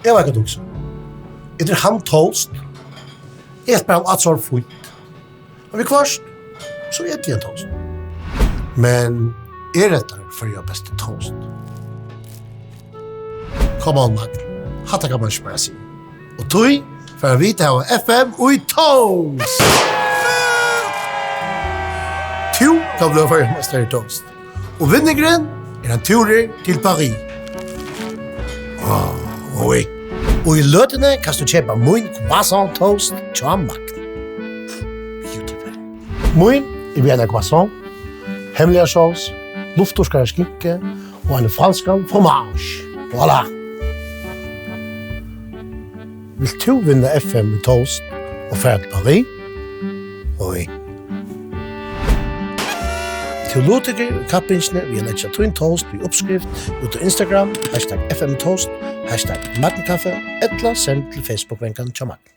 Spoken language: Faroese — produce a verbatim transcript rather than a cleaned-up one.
Eg veit hvat tú hugsar. Er tað hann toast? Eg eri bara hann at so fínt. Men viðhvørt, so eti eg ein toast. Men er hetta Føroya besti toast? Come on, Magn. Hatta kann man ikki bara siga. Og tí fara vit at hava F M í toast. Tú kann blíva føroyameistari í toast. Og vinningurin er ein túrur til Paris. Ah, oui. Og í løtuni kanst tú keypa mín croissant toast hjá Magn. Beautiful. Mín er við eina croissant, hemliga sós, luftturkaðari skinku og ein franskan fromage. Voilà. Vilt tú vinna F M í toast og fara til Paris? Oj. Tú luttekur í kappingini við at leggja tín toast við uppskrift út á Instagram, hashtag F M toast, hashtag magnkaffi, ella send til Facebook-vangan hjá Magn.